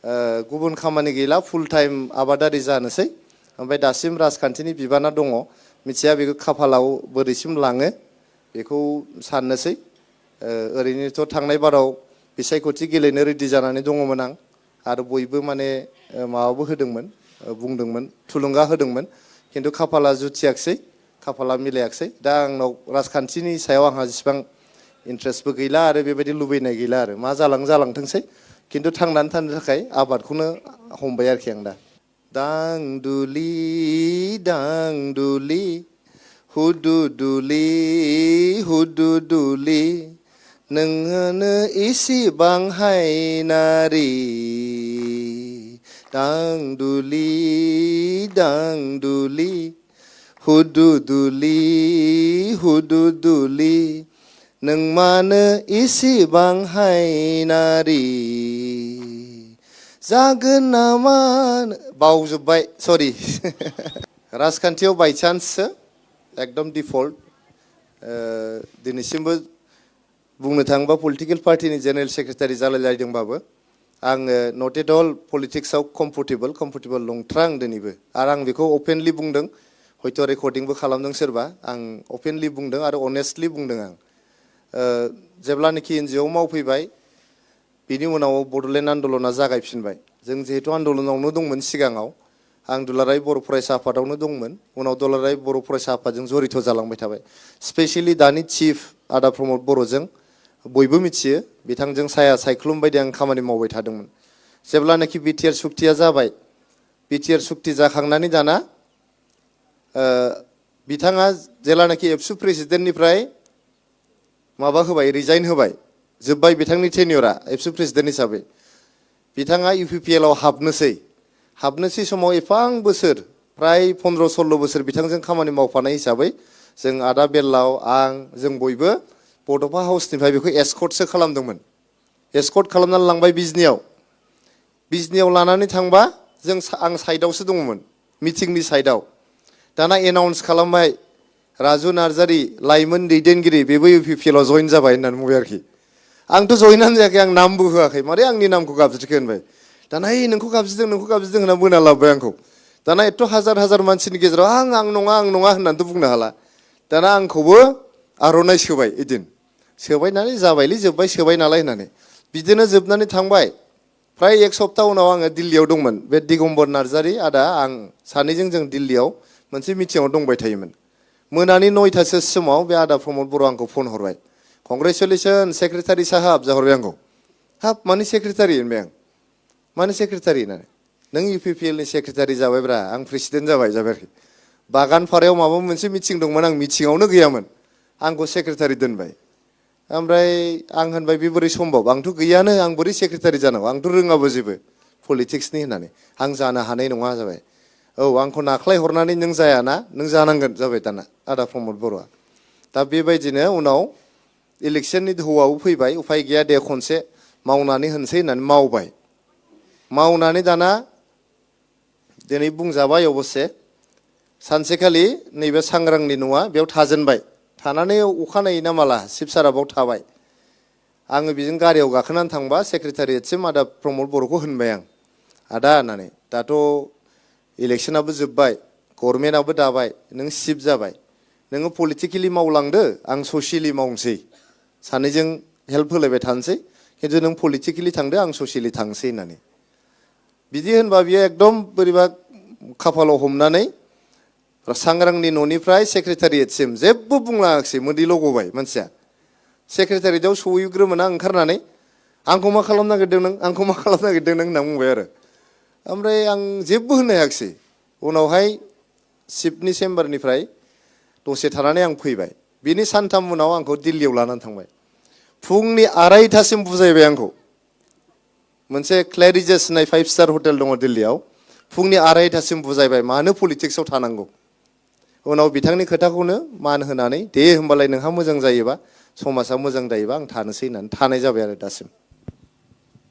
गुबुन खामानि गैला फुल टाइम आबादारि जानोसै ओमफ्राय दासिम राजखान्थिनि बिबाना दङ मिथिया बेखौ खाफालाव बोरैसिम लाङो बेखौ साननोसै ओरैनोथ' थांनाय बाराव बिसायख'थि गेलेनो रेडि जानानै दङमोन आं आरो बयबो माने माबाबो होदोंमोन बुंदोंमोन थुलुंगा होदोंमोन खिन्थु खाफाला जुथियाखसै खाफाला मिलायाखसै दा आंनाव राजखान्थिनि सायाव आंहा जेसेबां इन्ट्रेस्टबो गैला आरो बेबायदि लुबैनाय गैला आरो मा जालांथोंसै खिन्थु थांनानै थानो थाखाय आबादखौनो हमबाय आरोखि आं दा दांदुलि दांदुलि हुदुदुलि हुदुदुलि नोङोनो इसिबां हायनारि दांदुलि दांदुलि हुदुदुलि हुदुदुलि नों मानो इसिबां हायनारि जागोन नामा बावजोब्बाय सरि राजखान्थियाव बायचान्ससो एकदम डिफल्ट दिनैसिमबो बुंनो थाङोबा पलिटिकेल पार्टिनि जेनेरेल सेक्रेटारि जालायलायदोंबाबो आङो नट एट अल पलिटिक्सआव कम्फर्टेबल नंथ्रा आं दिनैबो आरो आं बेखौ अपेनलि बुंदों हयथ' रेकर्डिंबो खालामदों सोरबा आं अपेनलि बुंदों आरो अनेस्टलि बुंदों आं जेब्लानाखि एनजिअ मावफैबाय बिनि उनाव बड'लेण्ड आन्दलना जागायफिनबाय जों जिहेतु आन्दलनावनो दंमोन सिगाङाव आं दुलाराय बर' फरायसा आफादावनो दंमोन उनाव दुलाराय बर' फरायसा आफादजों जरित जालांबाय थाबाय स्पेसियेलि दानि चिफ आदा प्रमद बर'जों बयबो मिथियो बिथांजों साया सायख्लुम बायदि आं खामानि मावबाय थादोंमोन जेब्लानाखि बिटिआर सुक्तिया जाबाय बिटिआर सुक्ति जाखांनानै दाना बिथाङा जेब्लानाखि एबसु प्रेसिडेन्टनिफ्राय माबा होबाय रिजाइन होबाय जोब्बाय बिथांनि टेन्युरा एबसु प्रेसिडेन्ट हिसाबै बिथाङा UPPL आव हाबनोसै समाव एफां बोसोर फ्राय 15-16 बोसोर बिथांजों खामानि मावफानाय हिसाबै जों आदा बेल्लाव आं जों बयबो बड'फा हाउसनिफ्राय बेखौ एस्कर्टसो खालामदोंमोन एस्कर्ट खालामनानै लांबाय बिजनियाव लानानै थांबा आं साइडआवसो दङमोन मिटिंनि साइडआव दाना एनाउन्स खालामबाय राजु नार्जारि लाइमोन दैदेनगिरि बेबो UPPL आव जइन जाबाय होननानै बुंबाय आरोखि आंथ' जइनानो जायाखै आं नामबो होआखै मारै आंनि नामखौ गाबज्रिखो होनबाय दाना नोंखौ गाबज्रिदों होनना बोना लाबोबाय आंखौ दाना एथ' हाजार मानसिनि गेजेराव आं नङा होननानैथ' बुंनो हाला दाना आंखौबो आर'नाइ सोबाय इदिन सोबाय नालाय जाबायलै जोब्बाय सोबाय नालाय होननानै बिदिनो जोबनानै थांबाय फ्राय एक सप्ता उनाव आङो दिल्लीयाव दंमोन बे दिगम्बर नार्जारि आदा आं सानैजों जों दिल्लीयाव मोनसे मिटिंआव दंबाय थायोमोन मोनानि 9टासो समाव बे आदा प्रमद बर' आंखौ फन हरबाय कंग्रेचुलेसन सेक्रेटारि साहाब जाहरबाय आंखौ हाब मानि सेक्रेटारि होनबाय आं मानि सेक्रेटारि होननानै नों UPPL नि सेक्रेटारि जाबायब्रा आं प्रेसिडेन्ट जाबाय आरोखि बागानपारायाव माबा मोनसे मिटिं दंमोन आं मिटिंआवनो गैयामोन आंखौ सेक्रेटारि दोनबाय ओमफ्राय आं होनबाय बे बोरै सम्भब आंथ' गैयानो आं बोरै सेक्रेटारि जानांगौ आंथ' रोङाबो जेबो पलिटिक्सनि होननानै आं जानो हानाय नङा जाबाय औ आंखौ नाख्लाय हरनानै नों जायाना नों जानांगोन जाबाय दाना आदा प्रमद बर'आ दा बेबायदिनो उनाव इलेक्सननि दोहौआबो फैबाय उफाय गैया दे खनसे मावनानै होनसै होननानै मावनानै दाना दिनै बुंजाबाय अबस्से सानसेखालि नैबे सांग्रांनि न'आ बेयाव थाजेनबाय थानानै अखानायै ना माला चिफ सारा बाव थाबाय आङो बेजों गारियाव गाखोनानै थांबा सेक्रेटारियेटसिम आदा प्रमद बर'खौ होनबाय आं आदा होननानै दाथ' इलेक्सनाबो जोब्बाय गभर्नमेन्टआबो दाबाय नों चिफ जाबाय नोङो पलिटिकेलि मावलांदो आं ससियेलि मावनोसै सानैजों हेल्प होलायबाय थानोसै खिन्थु नों पलिटिकेलि थांदो आं ससियेलि थांसै होननानै बिदि होनबा बियो एकदम बोरैबा खाफालाव हमनानै सांग्रांनि न'निफ्राय सेक्रेटारियेटसिम जेबो बुंलाङाखिसै मोदैल' गबाय मानसिया सेक्रेटारियेटआव सहैग्रोमोना ओंखारनानै आंखौ मा खालामनो नागिरदों नों होनना बुंबाय आरो ओमफ्राय आं जेबो होननो हायाखिसै उनावहाय चिफनि चेम्बारनिफ्राय दसे थानानै आं फैबाय बिनि सानथाम उनाव आंखौ दिल्लीयाव लानानै थांबाय फुंनि 2:30सिम बुजायबाय आंखौ मोनसे क्लेरिजेस होननाय 5-स्टार हटेल दङ दिल्लीयाव फुंनि 2:30सिम बुजायबाय मानो पलिटिक्सआव थानांगौ उनाव बिथांनि खोथाखौनो मान होनानै दे होमबालाय नोंहा मोजां जायोबा समाजा मोजां जायोबा आं थानोसै होननानै थानाय जाबाय आरो दासिम